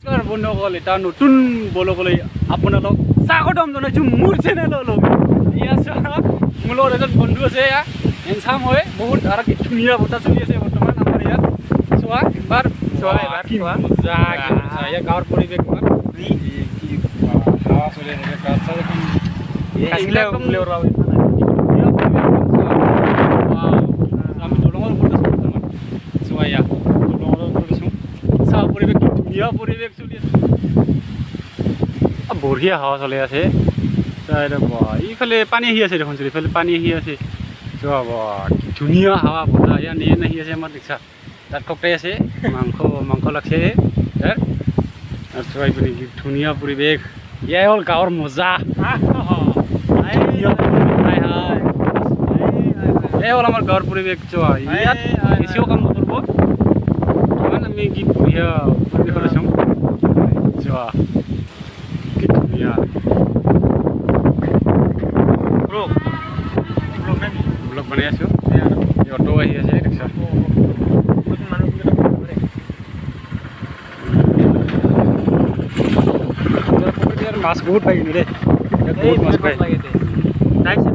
নমস্কাৰ বন্ধুসকল, এটা নতুন ব্লগলৈ আপোনালোক স্বাগতম জনাইছোঁ মোৰ চেনেললৈ। এয়া চোৱা, মোৰ লগত এজন বন্ধু আছে। এয়া হেণ্ডচাম হয় বহুত আৰু কি ধুনীয়া বতাহ চলি আছে বৰ্তমান আমাৰ ইয়াত। চোৱা একবাৰ। চোৱা এবাৰ, কি চোৱা। মজা, কি মজা! ইয়াৰ গাঁৱৰ পৰিৱেশ ইমান কি হাৱা চলি থাকে, গাছ চাছ একদম কাচিলে একদম বোলে ওলাব। ধুনীয়া পৰিৱেশ একদম, চোৱা। ৱাও! আমি দলঙৰ ওপৰত আছোঁ বৰ্তমান। চোৱা, ইয়াত দলঙৰ ওপৰত আছোঁ। চোৱা পৰিৱেশ, কি ধুনীয়া পৰিৱেশ চলি আছে। বঢ়িয়া হাৱা চলি আছে। চোৱা এতিয়া, বাহ, ইফালে পানী আহি আছে দেখোন। ইফালে পানী আহি আছে। চোৱা, বাহ, কি ধুনীয়া হাৱা বতাহ। ইয়াত নেন আহি আছে আমাৰ। দেখছা, তাত ককাই আছে, মাংস মাংস লাগছে তাৰ। আৰু চোৱা ইপিনে কি ধুনীয়া পৰিৱেশ! এয়াই হ'ল গাঁৱৰ মজা, ধুনীয়া পৰিৱেশ। হাই হাই! এয়াই হ'ল আমাৰ গাঁৱৰ পৰিৱেশ। চোৱা, ইয়াত বেছিও কাম নকৰিব। কিমান আমি কি বঢ়িয়া পৰিৱেশত আছোঁ। চোৱা, কি ধুনীয়া! ব্লগ ব্লগ নাকি? ব্লগ বনাই আছোঁ। এই অটো আহি আছে, দেখছা। মানুহ। ইয়াৰ মাছ বহুত পাই কিন্তু দেই। ইয়াত বহুত মাছ পায়। লাগে।